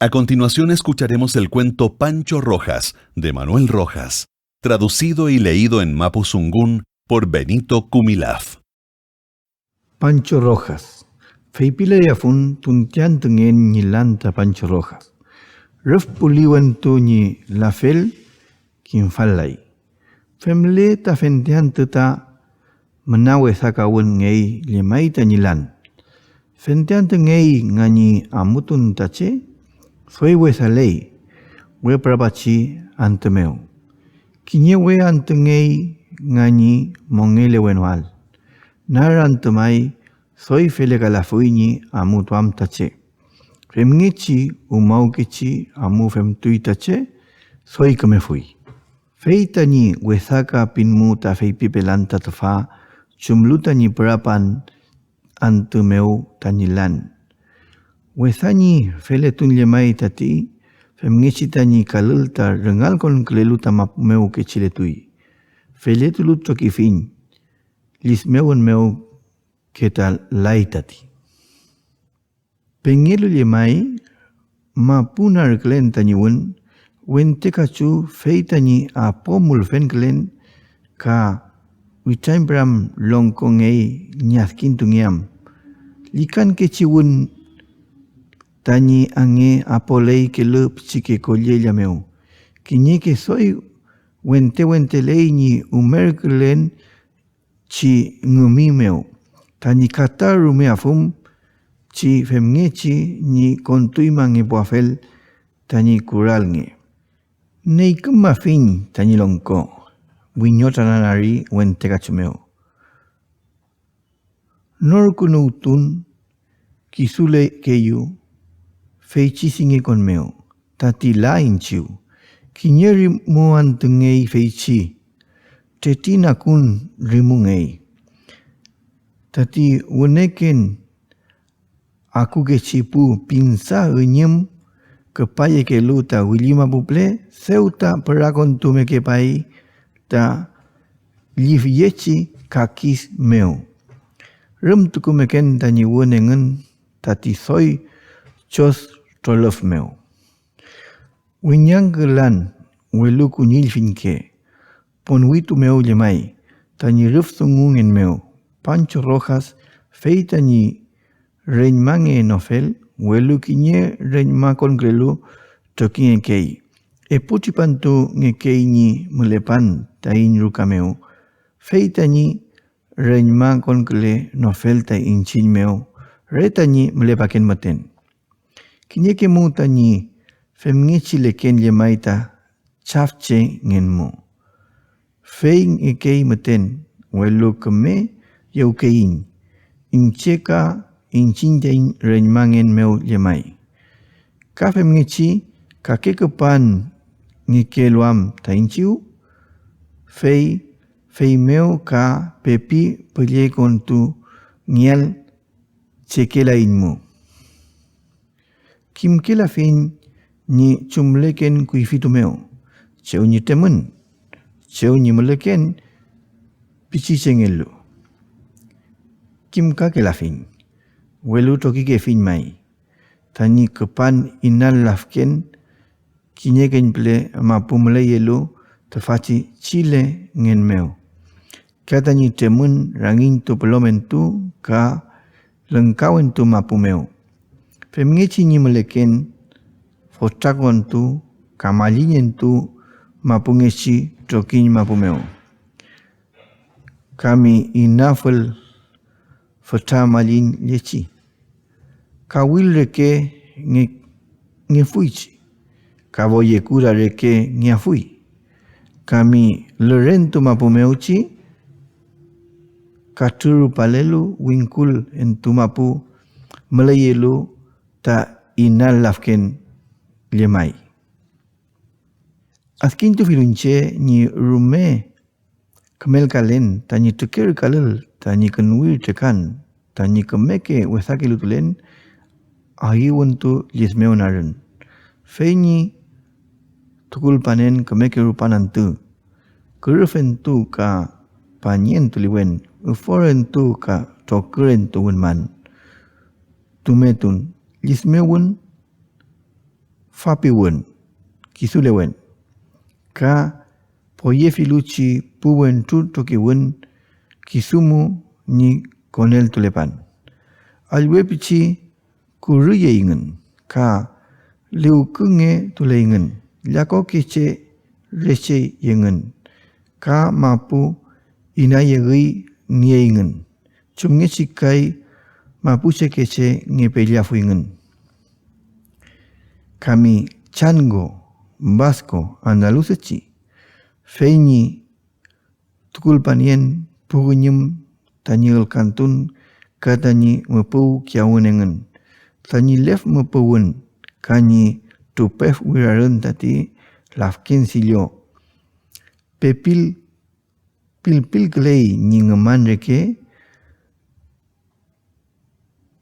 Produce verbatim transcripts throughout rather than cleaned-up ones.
A continuación escucharemos el cuento Pancho Rojas, de Manuel Rojas, traducido y leído en mapudungun por Benito Kumilaf. Pancho Rojas. Feypilayafun tunte antüngen ñi lan ta Pancho Rojas. Rüf puliwentu ñi lafel kimfal-lay. Femle ta fente antü ta müna wesakawünngey llemay tañi lan. Fente antüngey nga ñi amutun ta che, doy wesaley we pürapachi antü mew. Kiñe we antüngey nga ñi mongelewenoael. Nar antü may doy felekalafuy ñi amutuam ta che. Femngechi umawkechi amu femtuy ta che, doy kümefuy. Fey tañi wesaka pinmu ta feypipelan ta tüfa chumlu tañi pürapan antü mew tañi lan. Wesa ñi feletun llemay tati femngechi tañi kalül ta rüngalkonkülelu ta mapu mew kechiletuy. Feletulu trokifiñ, llis mewün mew ke ta lay tati. Pengelu llemay, mapu narkülen tañi wün, wente kachu fey tañi apo mülfenkülen ka witrañpüram longkongey ñi adkintungeam. Llükankechi wün tañi ange apoleykelu pichike kollella mew. Kiñeke doy wente-wenteley ñi umerkülen chi ngümi mew, tañi kata rume afüm chi femngechi ñi kontuñmangepuafel tañi kuralnge. Neykümafiñ tañi longko, wiñotrananari wente kachu mew. Norkünuwtun kisulekeyu feychi dingekon mew, tati la iñchiw. Kiñe rimu antüngey feychi, tretinakun rimungey. Tati wüneken akukechi pu pinsa üñüm küpayekelu ta willimapu püle, dew ta pürakontumekepay ta llifyechi kakis mew. Rümtukumeken tañi wün engün tati doy chos trolüf mew. Wiñangkülan, welu kuñillfinke. Ponwitu mew llemay, tañi rüf dungungen mew, Pancho Rojas fey tañi reñmangenofel, welu kiñe reñmakonkülelu trokingekey. Epu tripantungekey ñi mülepan taiñ ruka mew, fey tañi reñmakonkülenofel ta iñchiñ mew re tañi mülepaken müten. Kiñeke mu tañi femngechi leken llemay ta chafche ngen mu. Fey ngekey müten, welu küme yewkeiñ, iñche ka iñchiñ taiñ reñmangen mew llemay. Ka femngechi kake küpan ngekelu am ta iñchiw, fey feymew ka pepi püllekontungeael chekelaiñmu. Kimkelafiñ ñi chumleken kuyfitu mew, chew ñi tremün, chew ñi müleken pichichengelu. Kimkakelafiñ, welu trokikefiñ may, tañi küpan inal lafken kiñekeñ püle mapu müleyelu tüfachi Chile ngen mew, ka tañi tremün rangiñtu pülomentu ka lüngkawentu mapu mew, femngechi ñi müleken fotrakontu ka malliñentu mapungechi trokiñ mapu mew, ka mi inafül fütra malliñ llechi. Kawil reke nge-, ngefuychi, ka boyekura reke ngeafuy, ka mi lürentu mapu mewchi katrürupalelu wingkul entu mapu müleyelu ta inal lafken llemay. Adkintufilu iñche ñi rume kümelkalen tañi trükerkalül tañi künwir trekan, tañi kümeke wesakelutulen, ayüwüntu llüf mew narün, fey ñi tukulpanen kümeke rupan antü, kürüfentu ka pañentu liwen, üforentu ka trokürentu wünman, tumetun, llüf mewün, fapiwün, kisulewen, ka poyefiluchi pu wentru trokiwün kisu mu ñi koneltulepan. Allwe pichi kurüyeyngün ka liwküngetuleyngün, llakokeche recheyengün ka mapu inayegüy nieyngün, chumngechi kay mapuchekeche ngepellafuyngün. Kami chango, vasco, andaluzechi, fey ñi tukulpanien pu üñüm tañi ülkantun ka tañi müpüwkiyawün engün, tañi lef müpüwün ka ñi trupef wirarün tati lafken sillo. Pepil, pilpilküley ñi ngüman reke,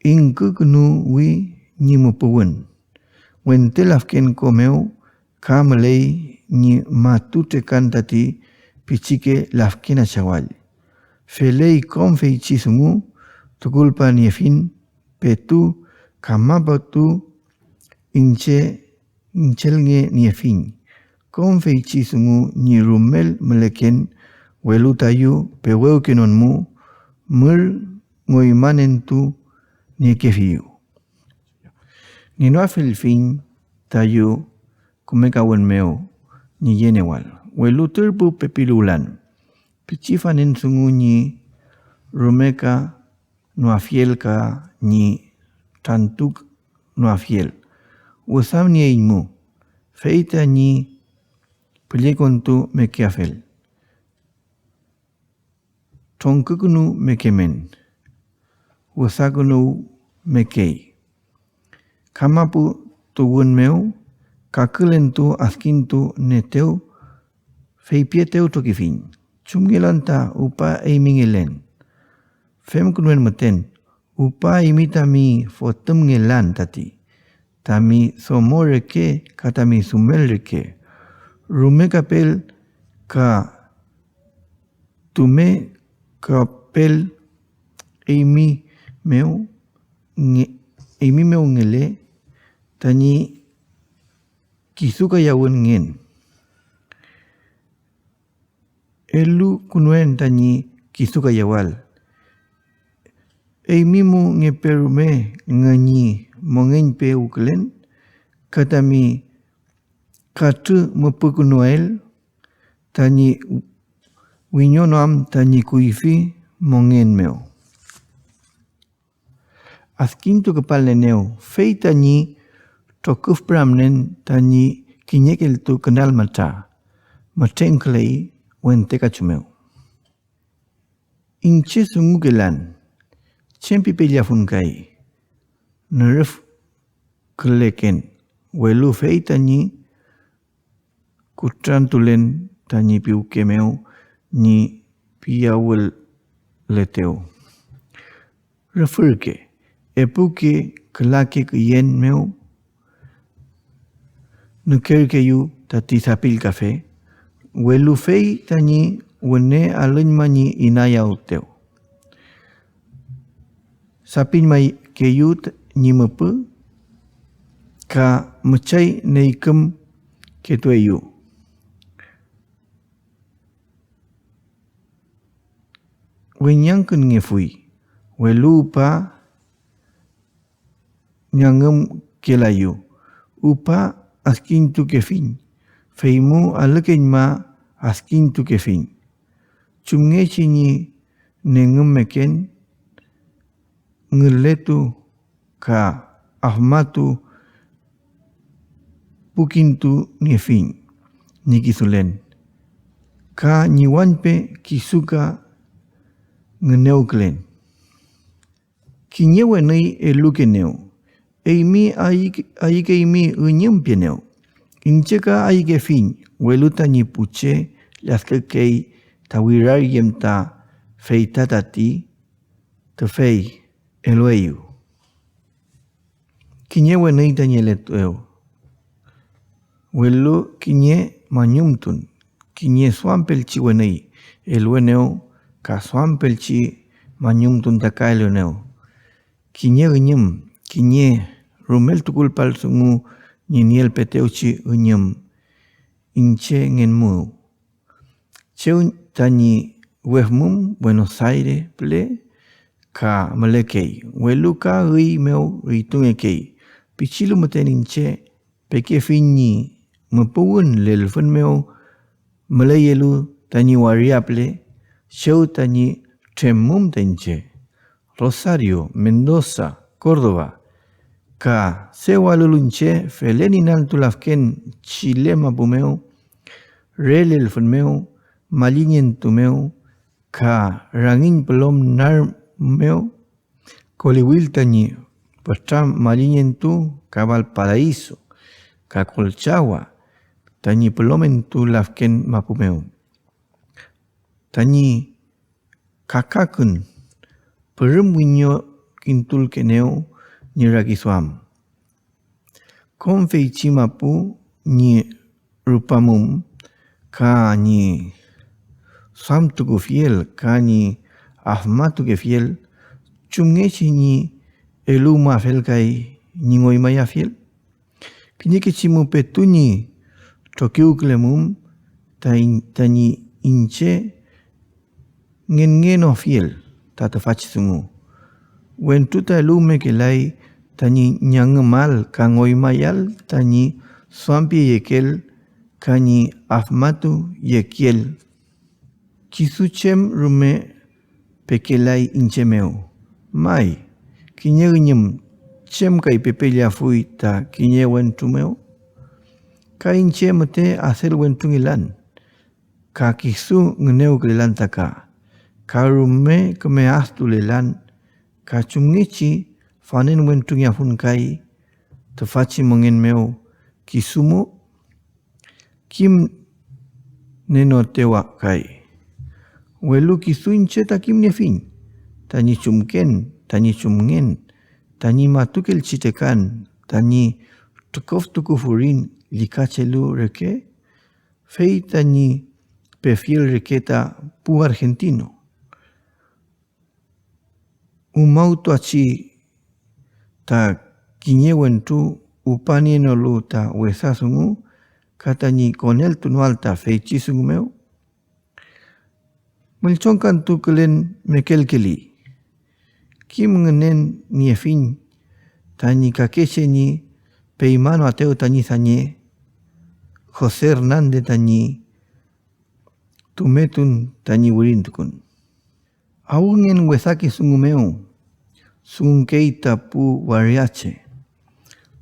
ingkükünuwi ñi müpüwün. Wente lafken ko mew ka müley ñi matu trekan tati pichike lafken achawall. Feley kom feychi dungu tukulpaniefiñ petu kamaputu iñche iñchelngeniefiñ kom feychi dungu ñi rumel müleken, welu tayu pewewkenonmu mür ngoymanentuniekefiyu. Ngenoafelfiñ tayu kümekawün mew ñi yenewal, welu türpu pepiluwlan, pichi fanen dungu ñi rume ka noafiel ka ñi trantukünuafiel. Wüdamnieeiñmu, fey tañi püllekontumekeafel. Tronkükünumekemen, wüdakünuwmekey. Kamapu tuwün mew kakülentu adkintunieetew, feypietew trokifiñ: ¿Chumngelu anta upa eymi ngelen? Femkünuen müten, upa eymi tami fotümngelan tati, tami domo reke ka tami dumel reke, rume kapel ka tume kapel eymi mew nge-, eymi mew ngele tañi kisukayawünngen. Elukünuen tañi kisukayawal. Eymi mu ngepe rume nga ñi mongeñpewkülen ka tami katrümüpükünuael tañi wiñonoam tañi kuyfi mongen mew. Adkintuküpalnenew, fey tañi troküfpüramnen tañi kiñekeltu künalmatra, mütremküley wente kachu mew. Iñche dungukelan, ¿chem pipellafun kay? Nürüfküleken, welu fey tañi kutrantulen tañi piwke mew ñi piyawületew. Rüfürke, epuke külake küyen mew nükerkeyu tati dapillkafe, welu fey tañi wüne alüñma ñi inayawtew. Sapiñmakeyu ñi müpü ka müchay neykümketueyew. Weñangkünngefuy, welu upa ñangümkelayu. Upa adkintukefiñ, feymu alükeñma adkintukefiñ. Chumngechi ñi nengümmeken, ngületu ka afmatu pukintuniefiñ ñi kisulen, ka ñi wañpe kisuka ngünewkülen. Kiñe wenüy elukenew, eymi ayük-, ayükeymi üñüm pienew. Iñche ka ayükefiñ, welu tañi pu che lladkükey ta wirariem ta feyta tati tüfey elueyew. Kiñe wenüy tañi eletuew, welu kiñe mañumtun, kiñe duampelchi wenüy eluenew ka duampelchi mañumtun ta ka eluenew. Kiñe üñüm, kiñe rumel tukulpal dungu ñi nielpeetewchi üñüm iñche ngen mew. Chew tañi wefmum Buenos Aires püle ka mülekey, welu ka üy mew üytungekey, pichilu müten iñche pekefiñ ñi müpuwün lelfün mew müleyelu tañi waria püle, chew tañi tremum ta iñche. Rosario, Mendoza, Córdoba, ka dew alulu iñche felen inaltu lafken Chile mapu mew, re lelfün mew, malliñentu mew, ka rangiñ pülom nar mew, Koliwil tañi pütra malliñentu ka Valparaíso, ka Colchagua tañi pülomentu lafken mapu mew. Tañi kakakün pürüm wiñokintulkeenew ñi rakiduam. Kom feychi mapu ñi rupamum ka ñi duamtukufiel ka ñi afmatukefiel, ¿chumngechi ñi eluwmafel kay ñi ngoymayafiel? Kiñekechi mu petu ñi trokiwkülemum ta iñ-, tañi iñche ngenngenofiel ta tüfachi dungu. Wentru ta eluwmekelay tañi ñangümal ka ngoymayal tañi duampieyekeel ka ñi afmatuyekiel. Kisu chem rume pekelay iñche mew. May, kiñe üñüm, ¿chem kay pepellafuy ta kiñe wentru mew? Ka iñche müte adelwentrungelan, ka kisu ngünewkülelan ta ka, ka rume küme adtulelan, ka chumngechi fanen wentrungeafun kay tüfachi mongen mew kisu mu? Kimnenotew kay, welu kisu iñche ta kimniefiñ tañi chumken, tañi chumngen, tañi matukelchi trekan, tañi trükoftukufurin llükachelu reke, fey tañi pefiel reke ta pu argentino. Umawtuachi ta kiñe wentru upanienolu ta wesa dungu ka tañi koneltunoael ta feychi dungu mew, müllchonkantukülen mekelkeli. Kim ngünen niefiñ tañi kake che ñi peñmanoaetew tañi dañe, José Hernández tañi tumetun tañi wirintukun. Awüngen wesake dungu mew, dungukey ta pu waria che,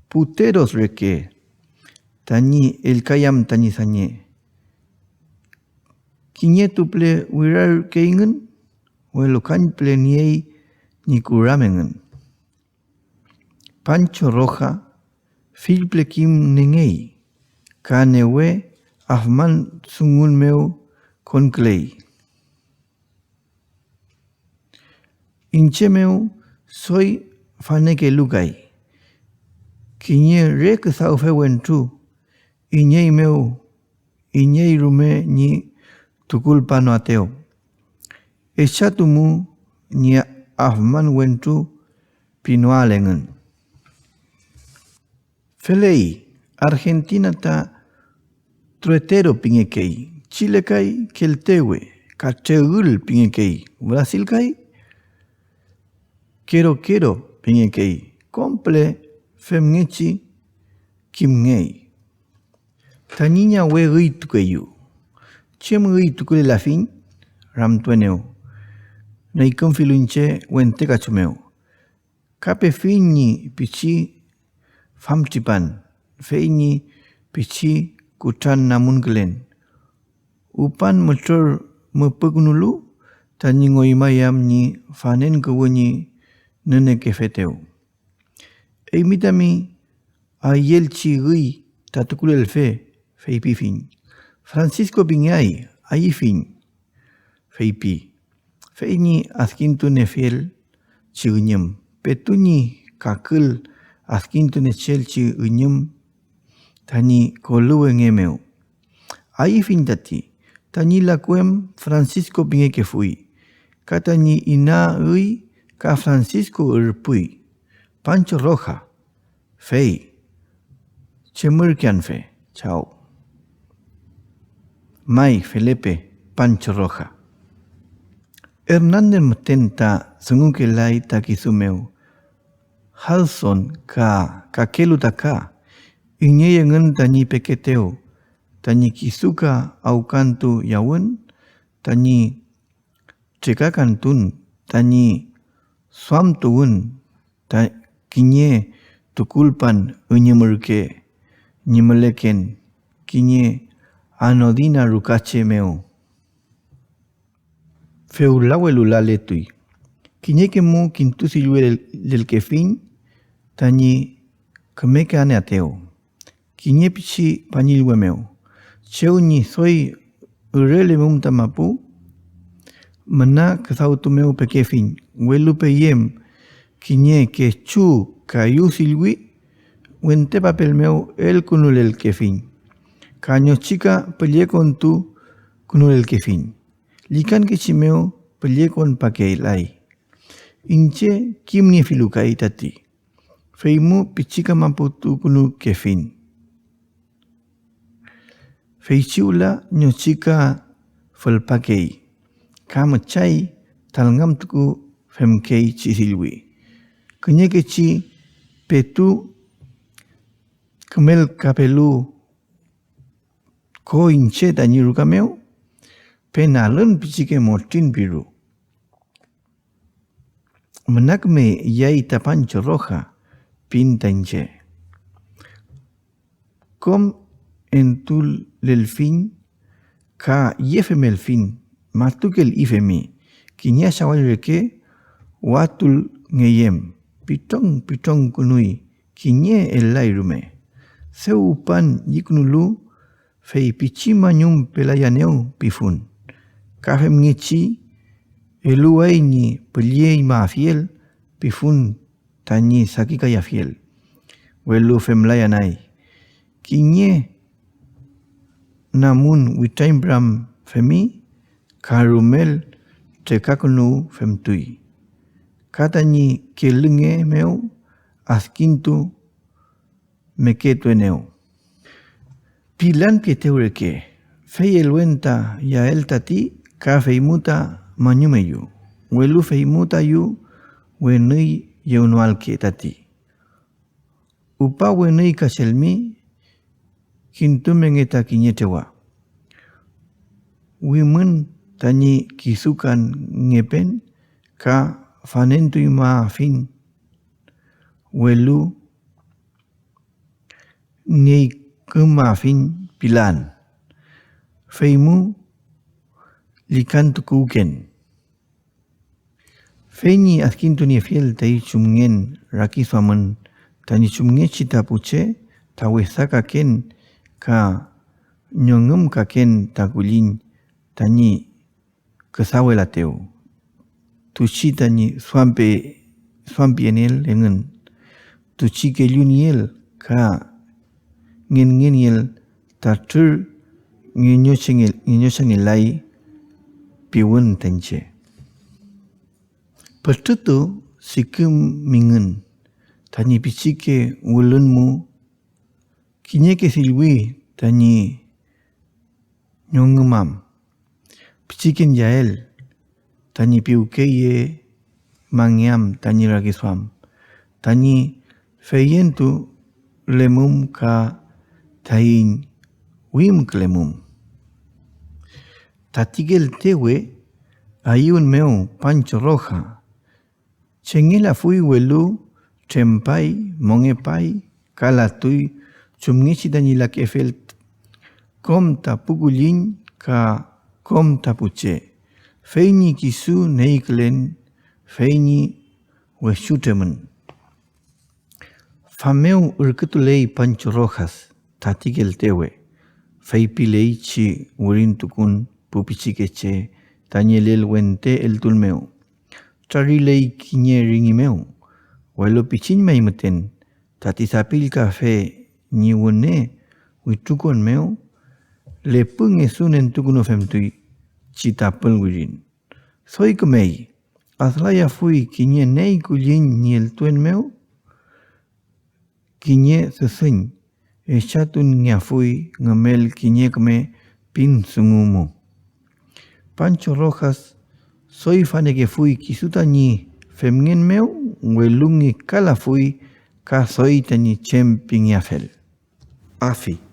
puteros reke, tañi ellkayam tañi dañe. Kiñe tu püle wirarkeyngün, welu kañpüle niey ñi kuram engün. Pancho Roja fill püle kimniengey, ka newe afman dungun mew konküley. Iñche mew doy fanekelu kay, kiñe re küdawfe wentru, iney mew iney rume ñi tukulpanoaetew. Echatumu ñi afman wentru pinoael engün. Feley, Argentina ta truetero pingekey, Chile kay keltewe ka tregül pingekey, Brasil kay kerokero pingekey, kom püle femngechi kimngey. Tañi ñawe üy tukeyu. ¿Chem üy tukulelafiñ? Ramtuenew, neykümfilu iñche wente kachu mew. Ka pefiñ ñi pichi famtripan, fey ñi pichi kutrannamunkülen. Upan mütrür müpükünulu tañi ngoymayam ñi fanen kuwü ñi nünekefetew. Eymi tami ayüelchi üy ta tukulelfe, feypifiñ. Francisco pingeay, ayüfiñ, feypi. Fey ñi adkintuniefiel chi üñüm, petu ñi kakül adkintuniechielchi üñüm tañi koluwenge mew. Ayüfiñ tati, tañi laku em Francisco pingekefuy, ka tañi ina üy ka Francisco ürpüy, Pancho Roja, fey chemürkeanfe, chaw. May, felepe, Pancho Roja. Hernández müten ta dungukelay ta kisu mew, Hudson ka kakelu ta ka, iñey engün tañi peketew, tañi kisuka awkantuyawün, tañi trekakantun, tañi duamtuwün, ta kiñe tukulpan üñüm ürke ñi müleken kiñe anodina rukache mew. Fewla welu laletuy. Kiñeke mu kintusilwe lel-, lelkefiñ tañi kümeke aneaetew kiñe pichi pañillwe mew, chew ñi doy ürelemum ta mapu. Müna küdawtu mew pekefiñ, welu peyem kiñe kechu kayu dillwi, wente papel mew elkünulelkefiñ, ka ñochika püllekontukünulelkefiñ. Llükankechi mew püllekonpakelay. Iñche kimniefilu kay tati, feymu pichika mapu tukünukefiñ. Feychi wüla ñochika fülpakey, ka müchay talngamtuku femkey chi dillwi. Kiñekechi petu kümelkapelu ko iñche tañi ruka mew, pen alün pichike motrin piru. Müna küme yay ta Pancho Roja pin ta iñche. Kom entulelfiñ ka yefemelfiñ, matukel ifemi, kiñe achawall reke watulngeyem, pitrong pitrongkünuy kiñe elay rume. Dew upan llükünulu, fey pichi mañum pelayaenew pifun, ka femngechi eluway ñi pülleñmafiel pifun tañi sakikayafiel, welu femlayanay. Kiñe namun witrañpüramfemi ka rumel trekakünuw femtuy, ka tañi kelünge mew adkintu meketuenew. Pilan pietew reke, fey eluen ta yael tati, ka feymu ta mañumeyu, welu feymu tayu wenüy yewnoalke tati. Upa wenüy kachelmi, kintumenge ta kiñe trewa. Wimün tañi kisukan ngepen ka fanentuñmafiñ, welu niey kümafiñ pilan, feymu llükantukuwken. Fey ñi adkintuniefiel taiñ chumngen rakiduamün tañi chumngechi ta pu che ta wesakaken ka ñongümkaken ta kulliñ tañi küdawelaetew, tuchi tañi duampe-, duampienieel engün, tuchi kellunieel ka ngenngenieel ta trür ngeñochenge-, ngeñochangelay piwün ta iñche. Pütrütu sikümingün tañi pichike wülün mu, kiñeke dillwi tañi ñongümam, pichiken yael tañi piwkeyemangeam tañi rakiduam, tañi feyentulemum ka taiñ wimkülemum. Tati keltewe ayüwün mew Pancho Roja, chengelafuy, welu trempay, mongepay, ka latuy chumngechi tañi lakefel kom ta pu kulliñ ka kom ta pu che, fey ñi kisu neykülen, fey ñi wechutremün. Fam mew ürkütuley Pancho Rojas tati keltewe, feypileychi wirintukun pu pichikeche tañi elel wente eltun mew. Trariley kiñe ringi mew, welu pichiñmay müten tati dapillkafe ñi wüne witrukuwün mew, lepüngesu nentukünufemtuy chi tapül wirin. Doy kümey, adlayafuy kiñe ney kulliñ ñi eltuen mew, kiñe süsüñ echatunngeafuy ngümel kiñe küme pin dungu mu. Pancho Rojas doy fanekefuy kisu tañi femngen mew, welu ngekalafuy ka doy tañi chem pingeafel. Afi.